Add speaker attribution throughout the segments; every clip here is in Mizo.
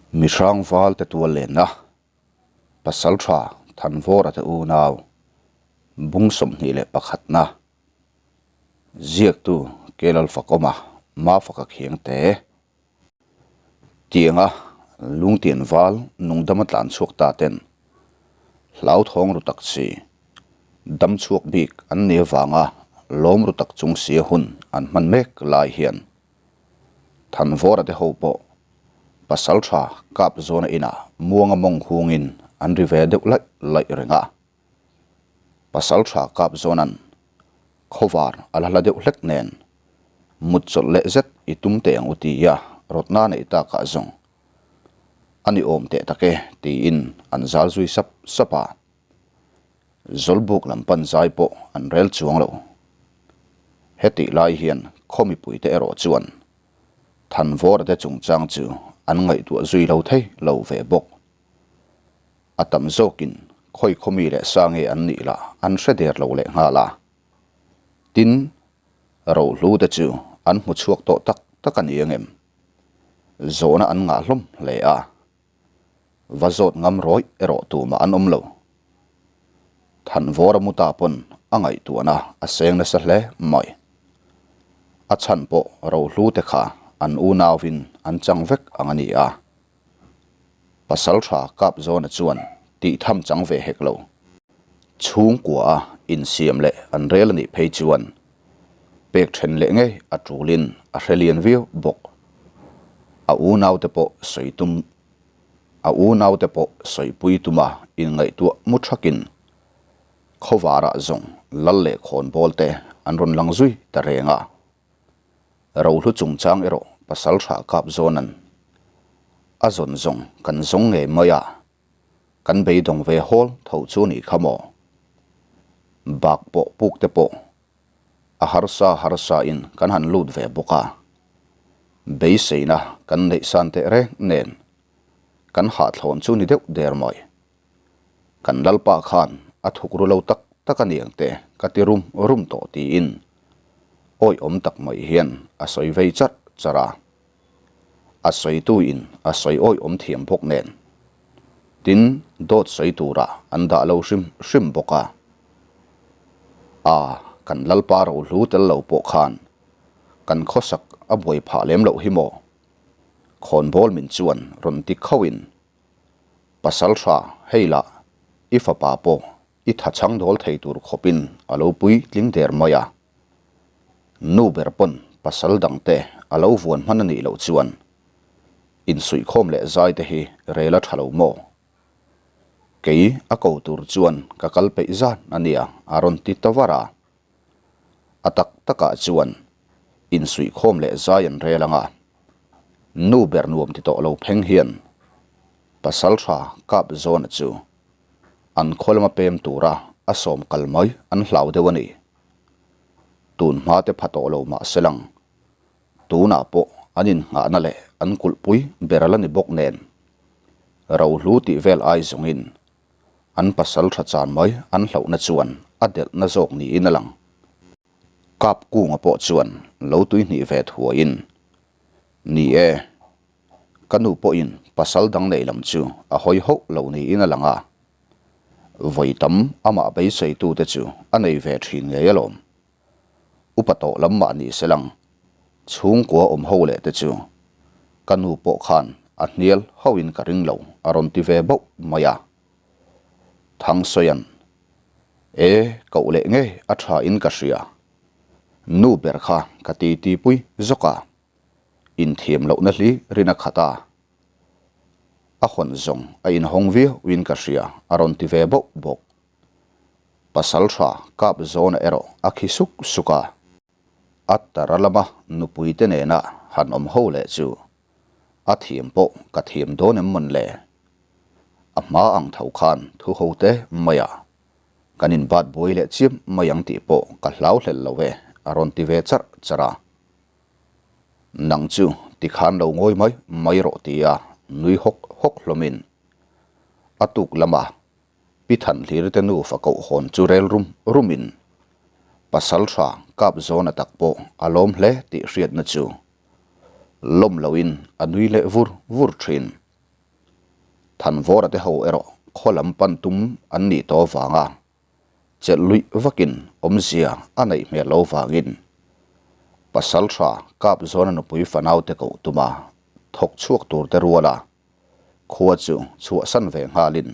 Speaker 1: Mihrang val te tual lenna Pasaltha Thanvawra te unau bung 21 na ziaktu Kelalfakawma Mafaka Khiangte Tianga lungtian val nungdama tlan chhuak ta ten hlauthawng ru tak si dam chhuak bik an ni avanga lawm ru tak chung sia hun an hman mek lai hian Thanvawra te ho pawh pasaltha kap zawna inah muanga mawng hungin an ri ve deuh laih laih reng a. Pasaltha kap zawnan khawvar a la hla deuh hlek nen mut chawlh leh zet i tum teh ang u tia rawtna neih takah zawng a ni awm teh tak e tiin an zal zui sap sap a. Zawlbuk lam pan zai pawh an rel chuang lo. Hetih lai hian khaw mipuite erawh chuan Thanvawra te chungchang chu an ngaihtuah zui lo thei lo ve bawk. A tam zawkin khawi khaw mi leh sa nge an nih lah an hre der lo leh nghal a. Tin, rohlu te chu an hmu chhuak tawh tak tak a ni angem? Zawhna an ngah hlawm hle a. Va zawt ngam rawih erawh tumah an awm lo. Thanvawra muta pawn a ngaihtuahna a seng nasa hle mai. A chhan pawh rohlu te kha an unauvin an chang vek ang a ni a. Pasaltha Kapzawna chuan tih tham chang ve hek lo. Chhungkua a insiam leh an rel a nih phei chuan pek then leh ngei a tulin a hre lian viau bawk. A unaute pawh sawi tum a unaute pawh sawipui tuma inngaihtuah mu thakin khawvarah zawng lal leh khawnbawl te an rawn lang zui ta reng a. Rohlu chungchang erawh pasaltha kap zawnan a zawn zawng kan zawng ngei mai a. Kan beidawng ve hawl tho chu nih kha maw? Bak pawh puk te pawh a harsa harsa in kan han lut ve bawk a, beiseina kan neih san teh reng nen kan hahthlawn chu ni deuh der mai. Kan Lalpa khan a thuk ru lo tak tak a niang te ka ti rum rum tawh tiin awihawm tak mai hian a sawi vei charh charh a. A sawitu in a sawi awih awm thiam bawk nen. Tin, dawt sawi tura an dah lo hrim hrim bawk a. A, kan Lalpa rohlu tel lo pawh khan kan khawsak a buai phah lem loh hi maw? Khawnbawl min chuan rawn ti khauhin, Pasaltha, hei lah, i fapa pawh i tha chhang dawl thei tur khawpin a lo puitling der mai a. Nu ber pawn pasal dangte a lo vuan hman a nih loh chuan insuihkhawm leh zai te hi rel a tha lo maw? Kei a ko tur chuan ka kal peih zan a nia a rawn ti ta var a. A tak takah chuan insuihkhawm leh zai an rel ang a, nu ber nuam ti tawh lo pheng hian pasal tha kap zawna chu an khaw lama pem tura a sawm kal mai an hlau deuh a ni. Tun hma te pha tawh lo mah se lang, tunah pawh an innghahna leh an kulhpui ber a la ni bawk nen, rohlu tih vel ai zawngin an pasal tha chan mai an hlauhna chuan a delhna zawk niin a lang. Kap kunga pawh chuan lo tuihnih ve thuaiin, Ni e, ka nu pawhin pasal dang nei lam chu a hawi hauh lo niin a lang a, Vawi tam amah beiseitute chu a nei ve thin ngei alawm. Upa tawh lam mah ni se lang, chhungkua awm ho leh te chu ka nu pawh khan a hnial hauhin ka ring lo a rawn ti ve bauh mai a. Thangsawia'n, E, koh leh ngei a tha in ka hria. Nu ber kha ka titi pui zawk a, inthiam lohna hli rin a khat a. A hawn zawng a inhawng viauin ka hria a rawn ti ve bauh bawk. Pasal tha kap zawna erawh a khi suk suk a. A tara lama nupui te nena han awm ho leh chu a thiam pawh ka thiam dawn em mawn le? A hma ang tho khan thu ho te mai a, kan inbat buai leh chiam mai ang tih pawh ka hlau hlel lo e a rawn ti ve charh charh a. Nang chu tikhan lo ngawi mai mai rawh tia nui hawk hawk hlawmin a tuk lama Pi Thanhlirte nufa kohhawn chu rel rum rumin pasal tha kap zawna tak pawh a lawm hle tih hriatna chu lawm loin a nui leh vur vur thin. Thanvawra te ho erawh khaw lam pan tum an nih tawh avanga chelh luih vakin awmzia a neih hmel lo vangin Pasaltha Kapzawna nupui fanaute koh tuma thawk chhuak tur te ruala khua chu chhuahsan ve nghalin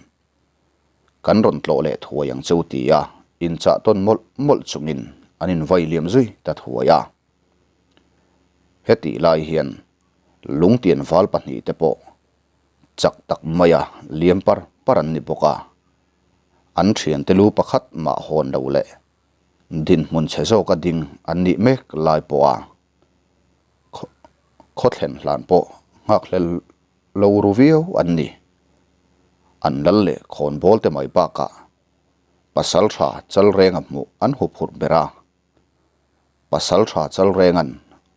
Speaker 1: kan rawn tlawh leh thuai ang cheu tia inchah tawn mawlh mawlh chungin an invai liam zui ta thuai a. Hetih lai hian lungtian val pahnihte pawh chak tak maia liam par par an ni bawk a, an thiante lu pakhat mah hawn lo leh dinhmun chhe zawka ding an nih mek lai pawha khawthlen hlan pawh nghakhlel lo ru viau an ni. An lal leh khawnbawl te mai bakah pasal tha Chalrenga hmuh an huphurh ber a. Pasal tha Chalrenga'n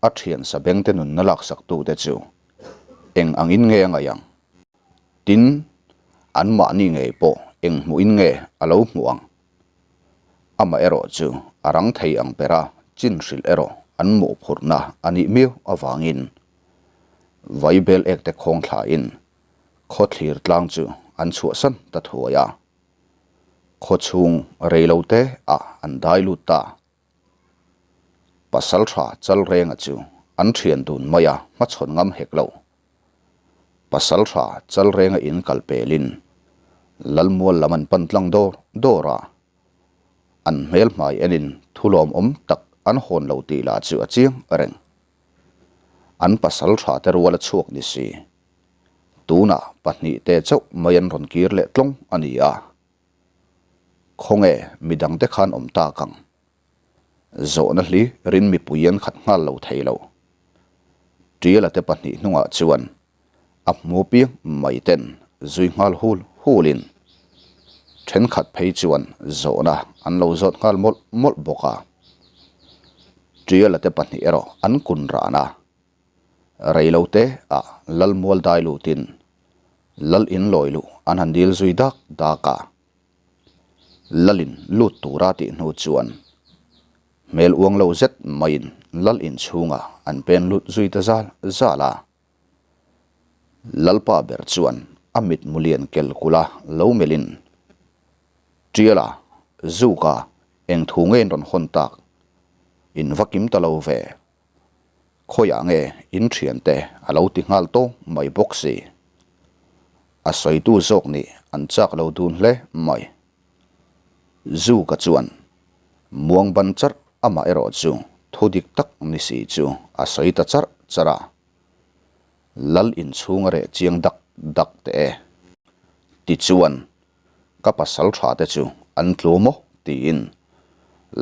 Speaker 1: a thian sabengte nunna laksaktute chu eng angin nge a ngaih ang? Tin, anmahni ngei pawh eng hmuhin nge a lo hmuh ang? Amaherawh chu a rang thei ang bera chin hrilh erawh an mawhphurhna a nih miau avangin Vaibel ekte khawng thlain khawthlir tlang chu an chhuahsan ta thuai a. Khawchhung reilote ah an dai lut ta. Pasaltha Chalrenga chu an thian dun mai a, hmachhawn ngam hek lo. Pasaltha Chalrenga in kal pelin Lalmual lam an pan tlang dawr dawr a, an hmel hmai enin thulawm awm tak an hawn lo tih lah chu a chiang reng. An pasaltha te rual a chhuak ni si. Tunah pahnihte chauh mai an rawn kir leh tlawng a ni a. Khawnge midangte khan awm tak ang? Zawhna hli rin mipui an khat nghal lo thei lo. Tiala te pahnih hnungah chuan a hmu piang mai ten zui nghal hul hulin thenkhat phei chuan zawhna an lo zawt nghal mawlh mawlh bawk a. Tiala te pahnih erawh an kun ran a. Reilote ah Lalmual dai lutin Lal in lawi luh an han dil zui dak dak a. Lalin lut tura tih hnu chuan hmel uang lo zet maiin Lal in chhungah an pen lut zui ta zal zal a. Lalpa ber chuan a mitmu lian kel kula lo melhin, Tiala, Zuka, eng thu nge in rawn hawn tak? In va kim ta lo ve. Khawiah nge in thiante a lo ti nghal tawng mai bawk si. A sawitu zawk nih an chak lo dun hle mai. Zuka chuan muang ban charh amah erawh chu thu dik tak ni si chu a sawi ta charh charh a. Lal inchhung a reh chiang dak dak teh e. Tichuan Ka pasal tha te chu an tlu maw? tiin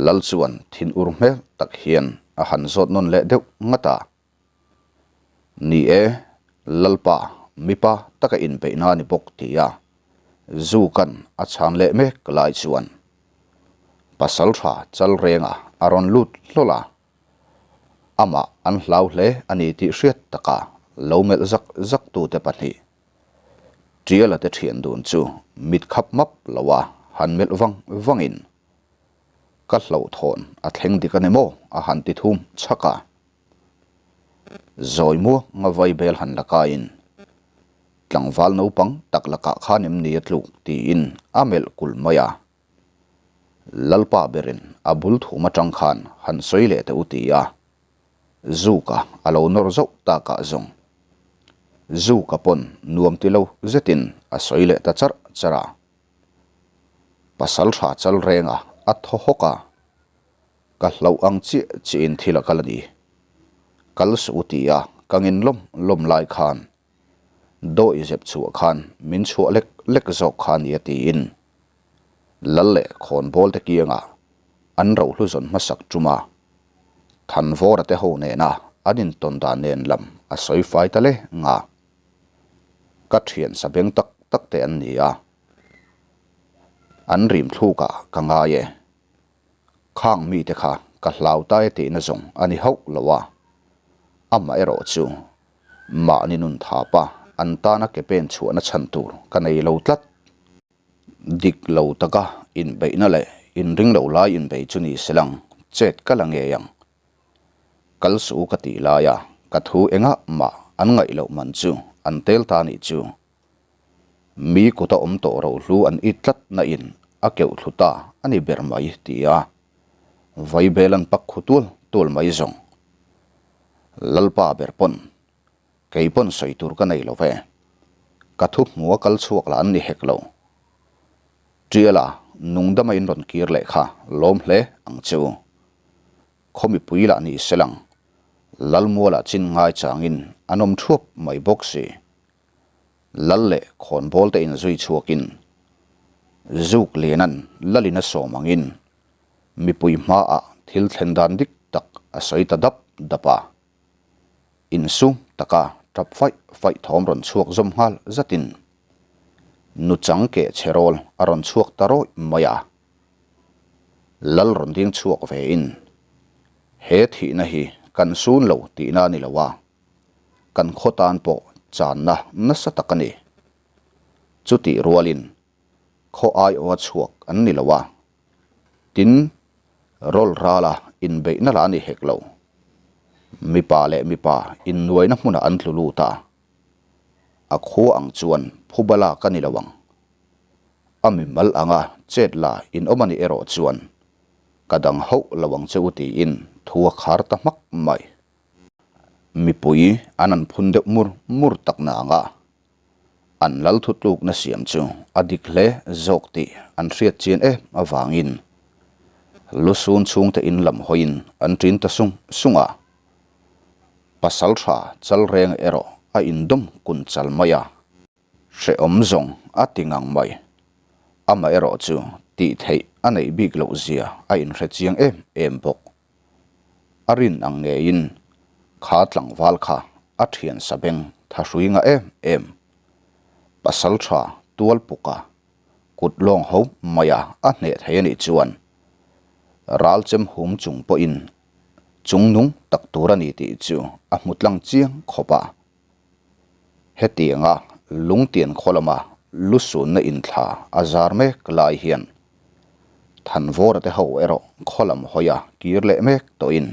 Speaker 1: Lal chuan thin ur hmel tak hian a han zawt nawn leh deuh ngat a. Ni e, Lalpa, mipa taka inbeihna a ni bawk tia Zuka'n a chhan leh mek lai chuan pasal tha Chalrenga a rawn lut hlawl a, amah an hlau hle a ni tih hriat taka lo melh zak zak tute pahnih Tiala te thian dun chu mit khap map lo a han melh vang vangin, Ka hlauhthawn a thleng dik a ni maw? a han ti thum chhak a. Zawi muang a vai bel han la kaiin, Tlangval naupang tak lakah khan em ni a tluk? tiin a melh kulh mai a. Lalpa berin a bul thum atang khan han sawi leh teh u ti a. Zuka a lo nawr zauh takah zawng Zuka pawn nuam ti lo zetin a sawi leh ta charh charh a. Pasal tha chal renga a thaw hawk a, Ka hlauh ang chiah chiahin thil a kal a ni. Kal suh u ti a ka ngin lawm lawm lai khan dawi zep chhuah khan min chhuah lek lek zawk kha a ni a tiin Lal leh khawnbawl te kiangah an rohlu zawn hmasak tum a. Thanvawra te ho nena an intawn dan nen lam a sawi fai ta le nga. Ka thian sa beng tak tak te an ni a. An rim thlukah ka ngai e. Khang mite kha ka hlau ta e tihna zawng a ni hauh lo a. Amaherawh chu mahni nun thapa an tana ke pen chhuahna chhan tur ka nei lo tlat. Dik lo taka inbeihna leh inring lo lai inbei chu ni se lang, chet ka la ngei ang. Kal suh ka tih laia ka thu engah mah an ngaih loh man chu an tel ta nih chu. Mi kuta awm tawh rohlu an it tlat na in a keuh thlu ta a ni ber mai ti a vaibel an pak khu tual tual mai zawng. Lalpa ber pawn kei pawn sawi tur ka nei lo ve. Ka thu hmu a kal chhuak lah an ni hek lo. Tiala nungdama in rawn kir leh kha lawm hle ang che u. Khaw mipui lah ni se lang, Lalmualah chin ngai changin an awm thuap mai bawk si. Lal leh khawnbawl te inzui chhuakin Zuk Lianan Lalin a sawm angin mipui hmaah thil thlen dan dik tak a sawi ta dap dap a. Insum taka tap faih faih thawm rawn chhuak zawm nghal zatin Nuchang keh chhe rawl a rawn chhuak ta rawih mai a. Lal rawn ding chhuak vein he thihna hi kan sun lo tihna a ni lo a, kan khaw tan pawh channa nasa tak a ni. Chutih rualin khaw aiawha chhuak an ni lo a, tin rawl rala inbeihna lah a ni hek lo. Mipa leh mipa innuaina hmunah an tlu lut a, a khua ang chuan phuba lak a ni lo ang. A mimal anga chet la in awm a nih erawh chuan ka dang hauh lo ang che u tiin thu a khar ta hmak mai. Mipui an an phun deuh mur mur tak na anga an lal thutlukna siam chu a dik hle zawk tih an hriat chian em avangin lusun chhungte in lam hawiin an ṭin ta sung sung a. Pasalṭha Chalrenga erawh a indawm kun chal mai a. Hrehawm zawng a ti ngang mai. Amaherawh chu tih theih a neih bik loh zia a inhre chiang em em bawk. A rin ang ngeiin kha tlangval kha a thian sa beng tha hrui nga em em. Pasal tha tual puka kut lawng ho maia a hneh thei a nih chuan ral chem hum chung pawhin chung nung tak tur a ni tih chu a hmu tlang chiang khawp a. Hetianga lungtian khaw lama lusunna inthla a zar mek lai hian Thanvawra te ho erawh khaw lam hawi a kir leh mek tawhin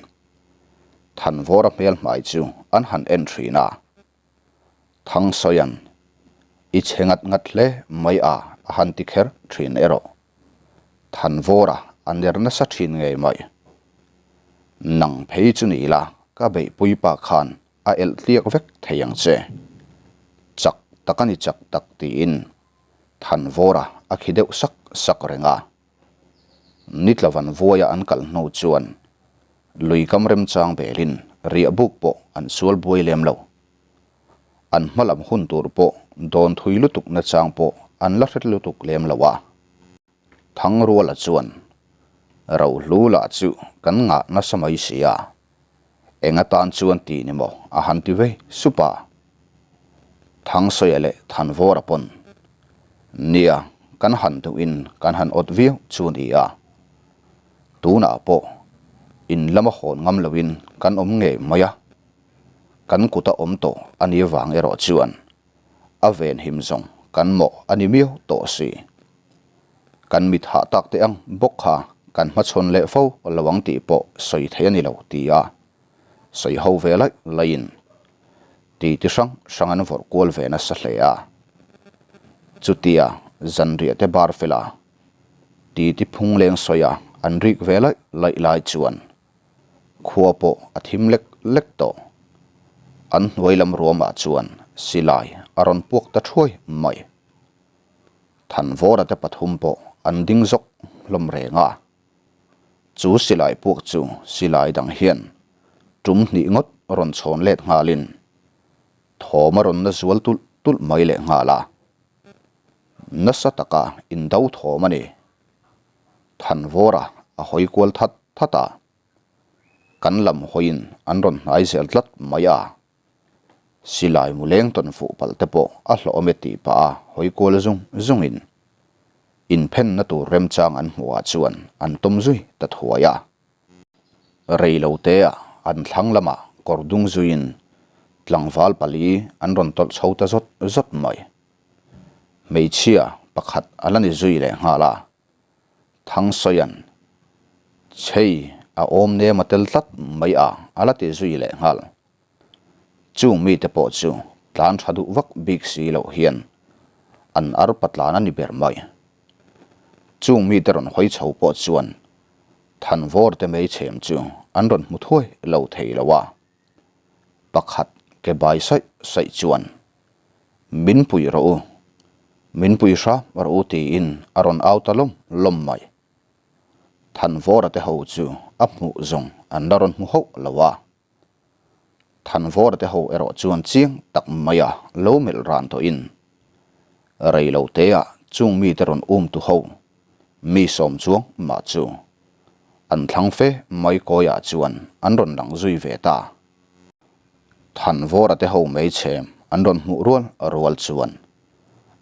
Speaker 1: Thanvawra hmel hmai chu an han en thin a. Thangsawian i chhe ngat ngat hle mai a a han ti kher thin erawh Thanvawra a ner nasa thin ngei mai. Nang phei chu ni la ka beihpui pa khan a elh tliak vek thei ang che. Chak tak a ni chak tak tiin Thanvawra a khi deuh sak sak reng a. Nitlavan vuaia an kal hnu chuan lui kam remchang belin riah buk pawh an sual buai lem lo. An hma lam hun tur pawh dawn thui lutuk nachang pawh an la hret lutuk lem lo a. Thangruala chuan Rohlu lah chu kan ngah nasa mai si a. Eng atan chuan ti ni maw a han ti vei sup a. Thangsawiah leh Thanvawra pawn nia kan han duhin kan han awt viau chu ni a. Tunah pawh in lama hawn ngam loin kan awm ngei mai a. Kan kuta awm tawh a ni vang erawh chuan a venhim zawng kan mawh a ni miau tawh si. Kan mit hah tak teh ang bawk kha kan hmachhawn leh fo lo ang tih pawh sawi thei a ni lo ti a sawi ho ve laih laihin ti ti hrang hrang an vawrh kual ve nasa hle a. Chutia zanriah te bar fela ti ti phung leng sawi a an rik ve laih laih lai chuan khua pawh a thim lek lek tawh. An hnuai lam ruamah chuan silai a rawn puak ta thuai mai. Thanvawra te pathum pawh an ding zawk hlawm reng a. Chu silai puak chu silai dang hian tum hnih ngawt rawn chhawn let nghalin thawm a rawn na zual tulh tulh mai leh nghal a. Nasa taka indo thawm a ni. Thanvawra a hawi kual that that a. Kan lam hawiin an rawn hnai zel tlat mai a. Silai mu leng tawn fuh palh te pawh a hlawhawm e tih pah a hawi kual zung zungin inphenna tur remchang an hmuh ah chuan an tawm zui ta thuai a. Rei lo te ah an thlang lamah kawr dung zuiin tlangval pali an rawn tawlh chho ta zawt zawt mai. Hmeichhia pakhat a la ni zui leh nghal a. Thangsawian chei a awm nem a tel tlat mai a a la ti zui leh nghal. Chung mite pawh chu tlan tha duh vak bik si loh hian An arpa tlan a ni ber mai. Chung mite rawn hawi chho pawh chuan Thanvawr te mei chhem chu an rawn hmu thuai lo thei lo a. Pakhat ke bai saih saih chuan, Min pui rawh u, min pui hram rawh u tiin a rawn au ta lawm lawm mai. Thanvawra te ho chu a hmuh zawng an la rawn hmu hauh lo a. Thanvawra te ho erawh chuan chiang tak maia lo melh ran tawhin rei lo teah chung mite rawn um tu ho mi sawm chuang mah chu an thlang fe mai kawiah chuan an rawn lang zui ve ta. Thanvawra te ho mei chhem an rawn hmuh rual rual chuan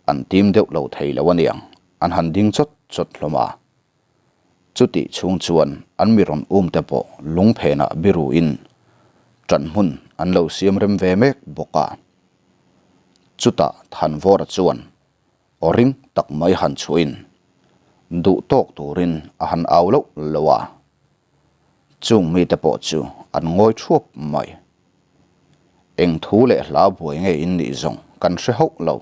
Speaker 1: an tim deuh lo thei lo aniang an han ding chawt chawt hlawm a. Chutih chhung chuan an mi rawn um te pawh lungphenah biruin ṭan hmun an lo siam rem ve mek bawk a. Chutah Thanvawra chuan aw ring tak mai han chhuahin duh tawk turin a han au loh loh a. Chung mite pawh chu an ngawi thuap mai. Eng thu leh hla buai nge in nih zawng kan hre hauh lo.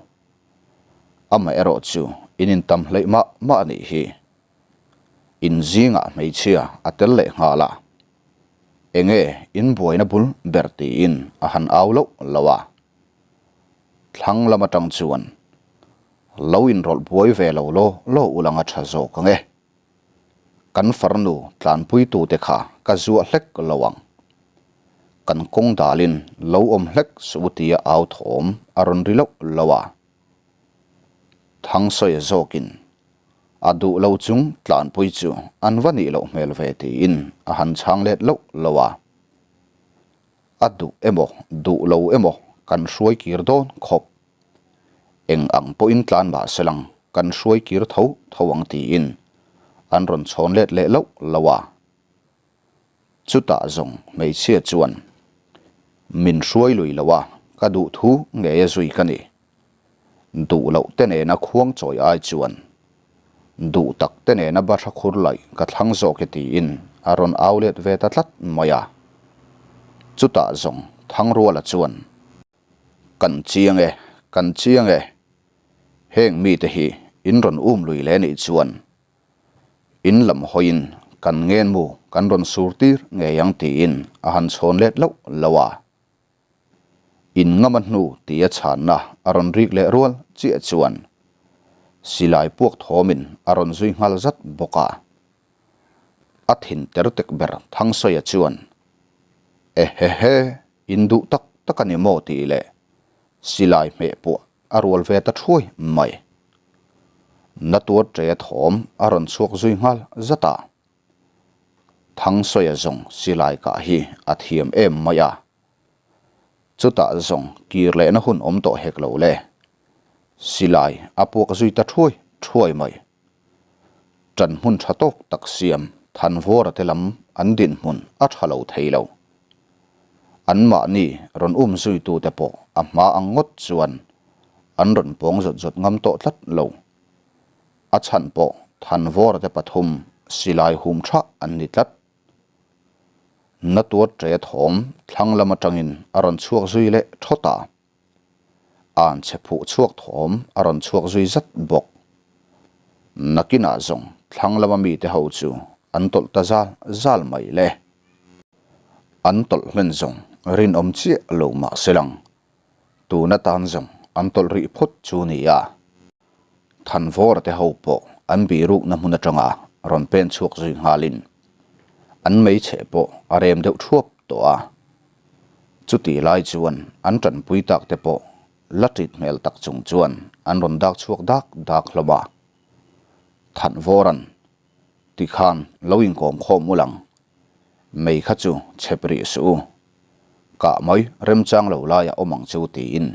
Speaker 1: Amaherawh chu in intam hleih mah mah a nih hi. In zingah hmeichhia a tel leh nghal a. Enge in buaina bul ber tiin a han au loh loh a. Thlang lam atang chuan lo inrawlh buai ve lo law law ulanga tha zawk ang e. Kan farnu tlanpuitute kha ka zuah hlek lo ang. Kan kawng dalin lo awm hlek suh u tia au thawm a rawn ri loh loh a. Thangsawi zawkin a duh lo chung tlanpui chu an va nih loh hmel ve tiin a han chhang let loh loh a. A duh emaw duh lo emaw kan hruai kir dawn khawp. Eng ang pawhin tlan mah se lang kan hruai kir tho tho ang tiin an rawn chhawn let leh loh loh a. Chutah zawng hmeichhia chuan min hruai lui lo a, ka duh thu ngei a zui ka ni. Duh loh te nena khuang chawi ai chuan duh tak te nena bahra khur laih ka thlang zawk e tiin a rawn au let ve ta tlat mai a. Chutah zawng Thangruala chuan Kan chiang e, kan chiang e. Heng mite hi in rawn um lui leh nih chuan in lam hawiin kan ngenmu kan rawn sur tir ngei ang tiin a han chhawn let loh loh a. In ngama hnu tia chhanna a rawn rik leh rual chiah chuan silai puak thawmin a rawn zui nghal zat bawk a. A thin ter tek ber Thangsawiah chuan, Ehehe! In duh tak tak a ni maw tih leh silai hmeh pawh a rual ve ta thuai mai. Na tuar ṭe thawm a rawn chhuak zui nghal zat a. Thangsawiah zawng silai kah hi a thiam em mai a. Chutah zawng kir lehna hun awm tawh hek lo le. Silai a puak zui ta thuai thuai mai. Ṭan hmun ṭha tawk tak siam Thanvawra te lam an dinhmun a ṭha lo thei lo. Anmahni rawn um zuitute pawh a hma ang ngawt chuan an rawn pawng zawt zawt ngam tawh tlat lo. A chhan pawh Thanvawra te pathum silai hum ṭhah an ni tlat. Na tuar ṭe thawm thlang lam aṭangin a rawn chhuak zui leh ṭhawt a. An chhe phuh chhuak thawm a rawn chhuak zui zat bawk. Nakinah zawng thlang lama mite ho chu an tawlh ta zal zal mai le. An tawlh hlen zawng rinawm chiah lo mah se lang. Tun atan zawng an tawlh rih phawt chu nia. Thanvawra te ho pawh an bihrukna hmun atanga rawn pen chhuak zui nghalin an meichhe pawh a rem deuh thuap tawh a. Chutih lai chuan an tanpui tak te pawh la ṭit hmel tak chung chuan an rawn dak chhuak dak dak hlawm a. Thanvawra'n tikhan lo inkawm khawm ul ang, mei kha chu chhep rih suh u, kah mai remchang lo laiah awm ang chu tiin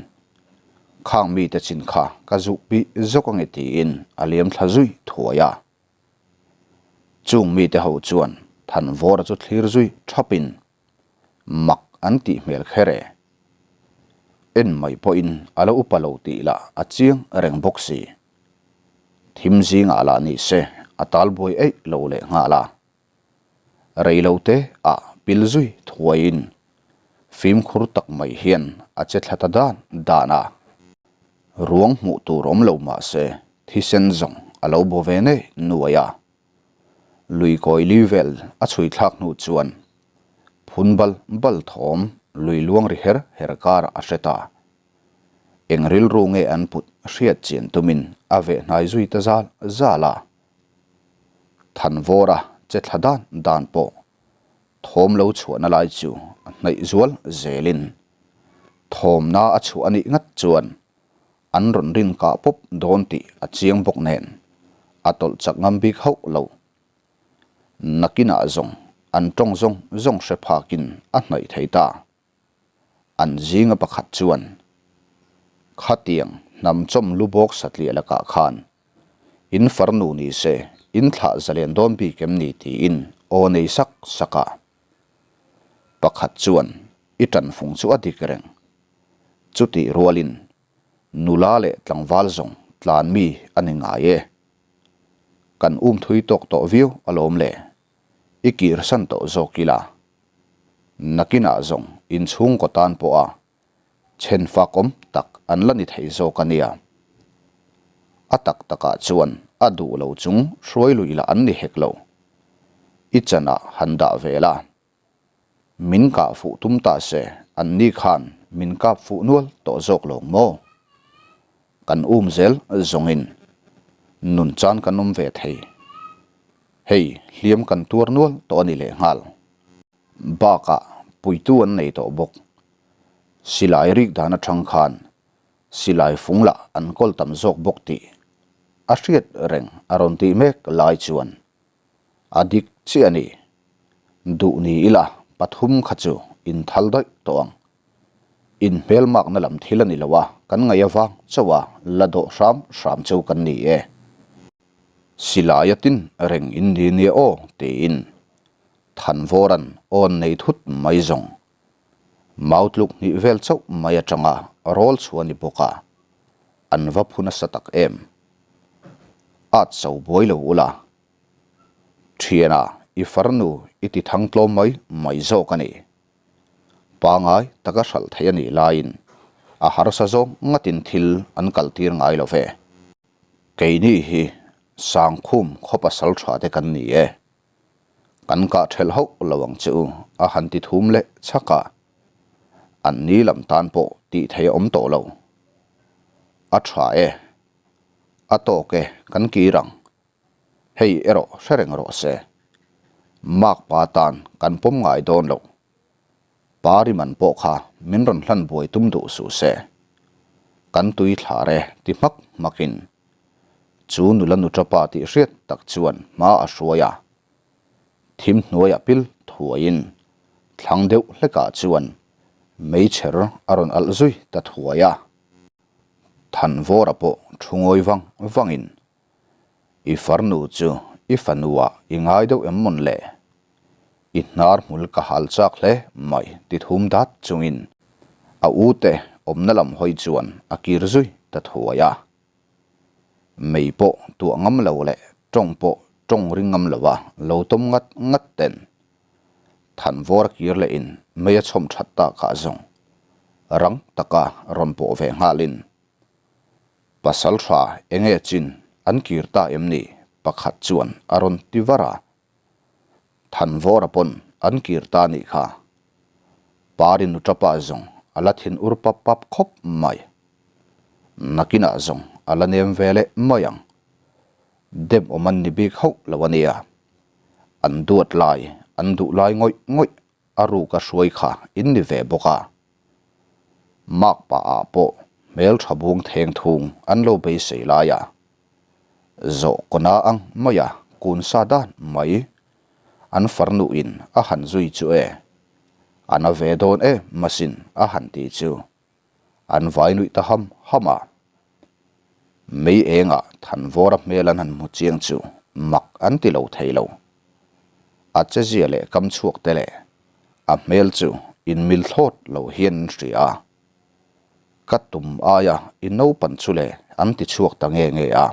Speaker 1: khang mite chin kha ka zuh pih zawk ange tiin a liam thla zui thuai a. Chung mite ho chuan Thanvawra chu thlir zui thapin mak an tih hmel kher e. En mai pawhin a lo upa lo tih lah a chiang reng bawk si. Thim zingah lah ni se a talbuai eih lo leh nghal a. Rei lo te ah pil zui thuaiin fimkhur tak mai hian a che thla ta dan dan a. Ruang hmuh tur awm lo mah se thisen zawng a lo bo ve nei nuai a. Lui kawi li vel a chhui thlak hnu chuan phun bal bal thawm lui luang ri her her kar a hre ta. Eng rilru nge an put hriat chian tumin a veh hnai zui ta zal zal a. Thanvawra che thla dan dan pawh thawm lo chhuahna lai chu a hnaih zual zelin thawmna a chhuah a nih ngat chuan an rawn rin kah pawp dawn tih a chiang bawk nen a tawlh chak ngam bik hauh lo. Nakinah zawng an tawng zawng zawng hre phakin a hnaih thei ta. An zinga pakhat chuan khatiang hnam chawm lu bawk satliah lakah khan In farnu ni se, in thlah zalen dawn bik em ni tiin aw nei sak sak a. Pakhat chuan i tanfung chu a dik reng. Chutih rualin nula leh tlangval zawng tlan mi a ni ngai e. Kan um thui tawk tawh viau alawm le, i kirsan tawh zawk ila. Nakinah zawng inchhungkaw tan pawha Chhen fakawm tak an la ni thei zawk a nia. A tak takah chuan a duh lo chung hruai lui lah an ni hek lo. I chanah han dah ve la. Min kah fuh tum ta se an ni khan min kap fuh nual tawh zawk lo maw? Kan um zel zawngin nun chan kan awm ve thei. Hei hliam kan tuar nual tawh a ni lehnghal. Bakah puitu an nei tawh bawk. Silai rik dan atang khan silai fung lah an kawl tam zawk bawk tih a hriat reng a rawn tih mek lai chuan a dik chiah a ni. Duh ni ila pathum kha chu in thal daih tawh ang. In hmelmakna lam thil a ni lo a, kan ngaih avang chauh a la dawh hram hram cheu kan ni e. Silai a tin reng in ni nia aw tiin Thanvawran awn nei thut mai zawng. Mau tluk hnih vel chauh mai atanga rawl chhuah a ni bawk a, an va phu nasa tak em. At cho buai lo ula, thiana i farnu i ti thang tlawm mai mai zawk a ni. Pangai taka hralh theih a nih laiin a harsa zawng ngatin thil an kaltir ngai lo ve. Keini hi Sangkhum khaw pasal tha te kan ni e. Kan kah ṭhelh hauh lo ang che u, a han ti thum leh chhak a. An ni lam tan pawh tih theih a awm tawh lo. A ṭha e. A tawk e, kan kir ang. Hei erawh hre reng rawh se. Makpa tan kan pawm ngai dawn lo. Pa Riman pawh kha min rawn hlan buai tum duh suh se. Kan tui thlar e ti hmak hmakin chu nula nu tapa tih hriat tak chuan hma a hruai a. Thim hnuaiah pil thuaiin thlang deuh hlekah chuan meichher a rawn alh zui ta thuai a. Thanvawra pawh thu ngawi vang vangin I farnu chu i fanuah i ngai deuh em mawn le? I hnar hmul ka hal chak hle mai ti thum dat chungin a u te awmna lam hawi chuan a kir zui ta thuai a. Mei pawh tuah ngam lo leh tawng pawh tawng ring ngam lo a lo tawm ngat ngat ten Thanvawr a kir leh in mei a chhawm that takah zawng rang taka rawn pawh ve nghalin Pasal tha enge chin an kir ta em ni? Pakhat chuan a rawn ti var a. Thanvawra pawn an kir ta nih kha. Pari nu tapa zawng a la thin ur pap pap khawp mai. Nakinah zawng a la nem ve leh mai ang. Dem awm an ni bik hauh lo a nia. An duat lai, an duh lai ngawih ngawih a ruk a hruai kha in ni ve bawk a. Makpa ah pawh hmeltha bung theng thung an lo beisei lai a, zawh kawna ang mai a kun sa dan mai an farnu in a han zui chu e, a na ve dawn em asin a han ti chu an vai nuih ta ham ham a. Mei engah Thanvawra hmel an han hmu chiang chu mak an ti lo thei lo. A chezia leh kam chhuak te leh a hmel chu inmil thlawt lo hian an hria a. Ka tum aia i naupan chu le an ti chhuak ta nge nge a.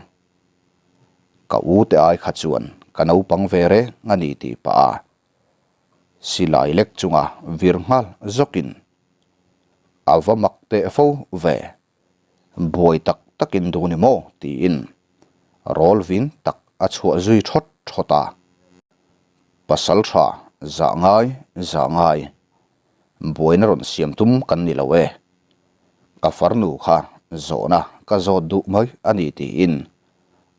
Speaker 1: Ka u te ai kha chuan ka naupang ve reng a ni tih pah a silai lek chunga vir nghal zawkin a va mak teh fo ve. Buai tak takin duh ni maw? tiin rawl vin tak a chhuah zui thawt thawt a. Pasal tha zah ngai zah ngai buaina rawn siam tum kan ni lo e. Ka farnu kha zawhna ka zawt duh mai a ni tiin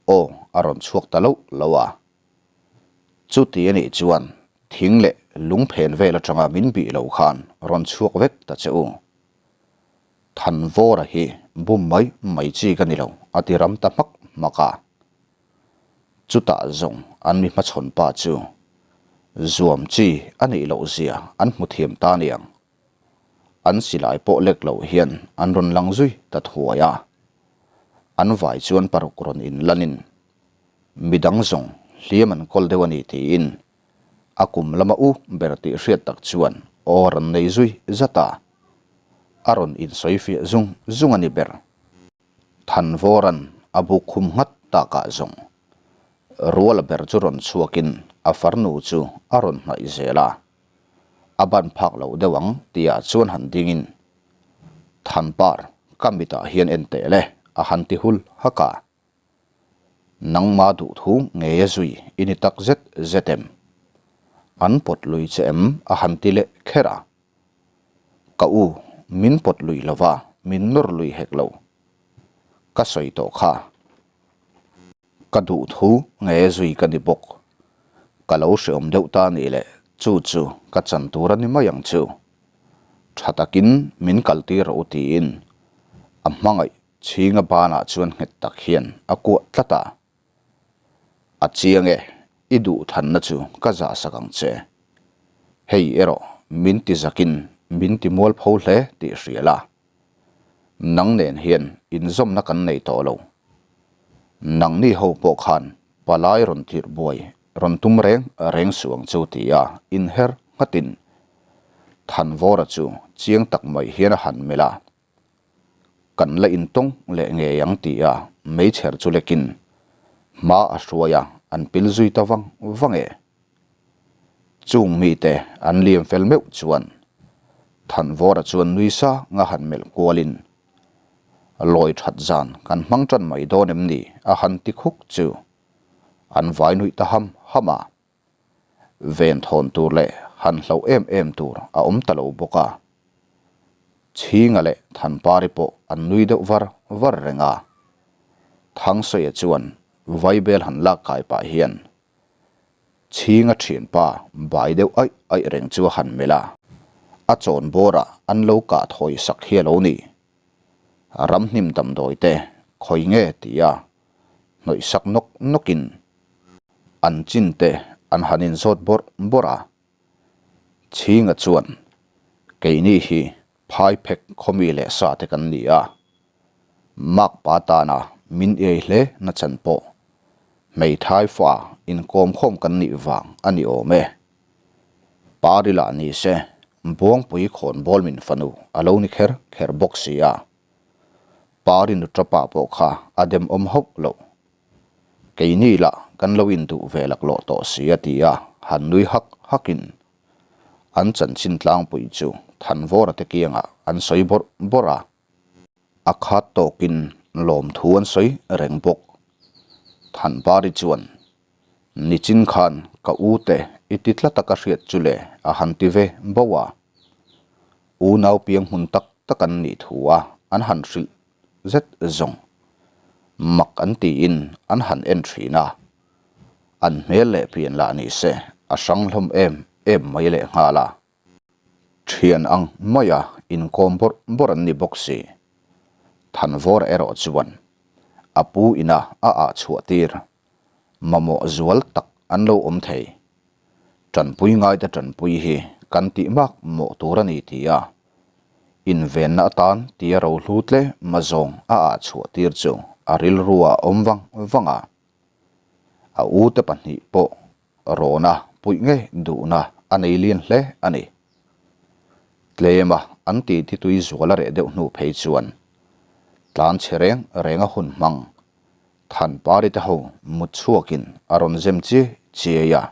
Speaker 1: aw a rawn chhuak ta loh loh a. Chuti a nih chuan thing leh lung phen vel atanga min bih lo khan rawn chhuak vek ta che u. Thanvawra hi bum mai mai chi ka ni lo a ti ram ta hmak hmak a. Chutah zawng an mi hmachhawn pa chu zuam chi a nih loh zia an hmu thiam ta aniang. An silai pawh lek loh hian an rawn lang zui ta thuai a. An vai chuan paruk rawn inlanin midang zawng hliam an kawl deuh a ni tiin a kum lama u ber tih hriat tak chuan aw rawn nei zui zat a. A rawn insawi fiah zung zung a ni ber. Thanvawra'n a buk khum nghat takah zawng Ruala ber chu rawn chhuakin a farnu chu a rawn hnaih zel a, a ban phak lo deuh ang tihah chuan han dingin Thanpar ka mitah hian en teh le a han ti hul hak a. Nangma duhthu ngei a zui i ni tak zet zet em? An pawt lui che em a han ti leh kher a. Ka u, min pawt lui lo va, min nawr lui hek lo. Ka sawi tawh kha. Ka duhthu nge zui ka ni bawk. Ka lo hreawm deuh ta nih leh chu chu ka chan tur a ni mai ang chu. Tha takin min kaltir rawh u tiin a hmangaih chhinga banah chuan nghet tak hian a kuah tlat a. A chiang e, i duhthanna chu ka zahsak ang che. Hei erawh min ti zakin min ti mualpho hle tih hria la. Nang nen hian inzawmna kan nei tawh lo. Nangni ho pawh khan palai rawn tirh buai rawn tum reng reng suh ang chu tia inher nghatin Thanvawra chu chiang tak mai hian a han melh a. Kan la intawng leh ngei ang ti a meichher chu lekin hma a hruai a, an pil zui ta vang vang e. Chung mite an liam fel meuh chuan Thanvawra chuan nui sang a han melh kualin Lawi that zan kan hmang tan mai dawn em ni a han ti khuk chu an vai nuih ta ham ham a. Ven thawn tur leh han hloh em em tur a awm ta lo bawk a. Chhinga leh Thanpari pawh an nui deuh var var reng a. Thangsawiah chuan Vaibel han lak kai pah hian Chhinga thianpa bai deuh aih aih reng chu a han melh a. A chawn bawrah an lo kah thawi sak hi a lo ni. Ramhnim damdawi te khawi nge tia hnawih sak nawk nawkin an chin te an han inzawt bawrh bawrh a. Chhinga chuan, Keini hi phai phek khawmi leh sa te kan ni a, makpa tana min iai hle na chan pawh hmeithai fa inkawm khawm kan nih vang a ni awm e. Pari lah ni se, Buangpui khawnbawl min fanu a lo ni kher kher bawk si a. Pari nuṭapa pawh kha a demawm hauh loh. Keini lah kan lo induh ve laklawh tawh si a ti a, han nui hak hakin an chanchin tlangpui chu Thanvawra te kiangah an sawi bawrh bawrh a. A khat tawkin lawmthu an sawi reng bawk. Thanpari chuan, Nichin khan ka u te i ti tlat a ka hriat chu le a han ti ve bauh a. Unau piang hmun tak tak an nih thu a an han hrilh zet zawng mak an tiin an han en thin a, an hmel leh pian lah ni se a hrang hlawm em em mai leh nghal a. Thian ang maia inkawm bawrh bawrh an ni bawk si. Thanvawra erawh chuan a pu ina a ah chhuah tir mamawh zual tak an lo awm thei. Tanpui ngaite tanpui hi kan tih mak mawh tur a ni ti a, invenna atan tia rohlu tle mazawng a ah chhuah tir chu a rilru ah awm vang vang a. A ute pahnih pawh rawna puih ngei duhna a nei lian hle a ni. Tlema an ti ti tui zual a reh deuh hnu phei chuan tlan chhe reng reng a hun hmang Thanpari te ho mut chhuakin a rawn zem chiai chiai a,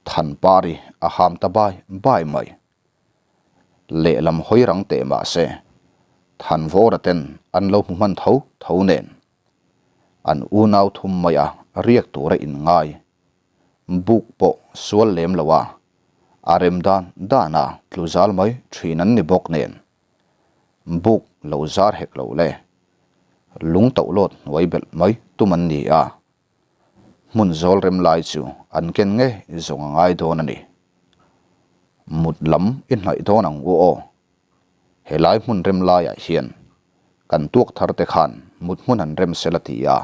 Speaker 1: Thanpari a ham ta bai bai mai. Lehlam hawi rang teh mah se. Thanvawra ten an lo hmu hman tho tho nen an unau thum maia riak tura inngai buk pawh sual lem lo a, a rem dan dana tlu zal mai thin an ni bawk nen buk lo zar hek lo le lung tohlawt hnuai belh mai tum an ni a. Hmun zawl rem lai chu an ken ngei zawng a ngai dawn a ni. Mut lam i hnaih dawn ang u aw. Helai hmun rem laiah hian kan tuak thar te khan mut hmun an rem sel a ti a,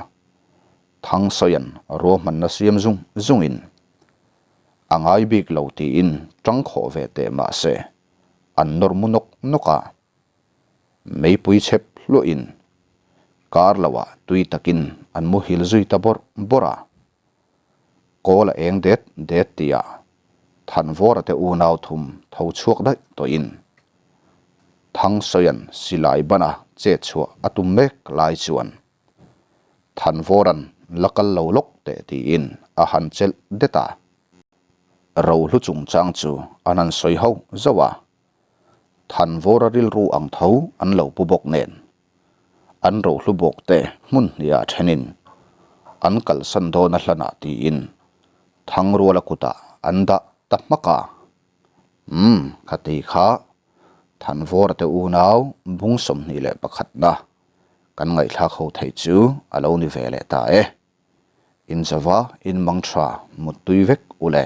Speaker 1: Thangsawia'n ruahmanna siam zung zungin a ngai bik lo tiin tang khawh ve teh mah se an nawr mu nawk nawk a. Meipui chhep hluahin kar loah tui takin an muhil zui ta bawrh bawrh a. Kawl a eng det det tihah Thanvawra te unau thum tho chhuak daih tawhin Thangsawia'n silai bana chet chhuah a tum mek lai chuan Thanvawra'n la kal lo lawk teh tiin a han chelh det a. Rohlu chungchang chu an han sawi ho zauh a. Thanvawra rilru ang tho an lo pu bawk nen, an rohlu bawk te hmun hniah thenin an kalsan dawn a hlanah tiin Thangruala kutah an dah ta hmak a. Umm, khati kha Thanvawra te unau bung 21 na kan ngaihthlak ho theih chu a lo ni ve leh ta e. Inzava inmang tha muttui vek u le.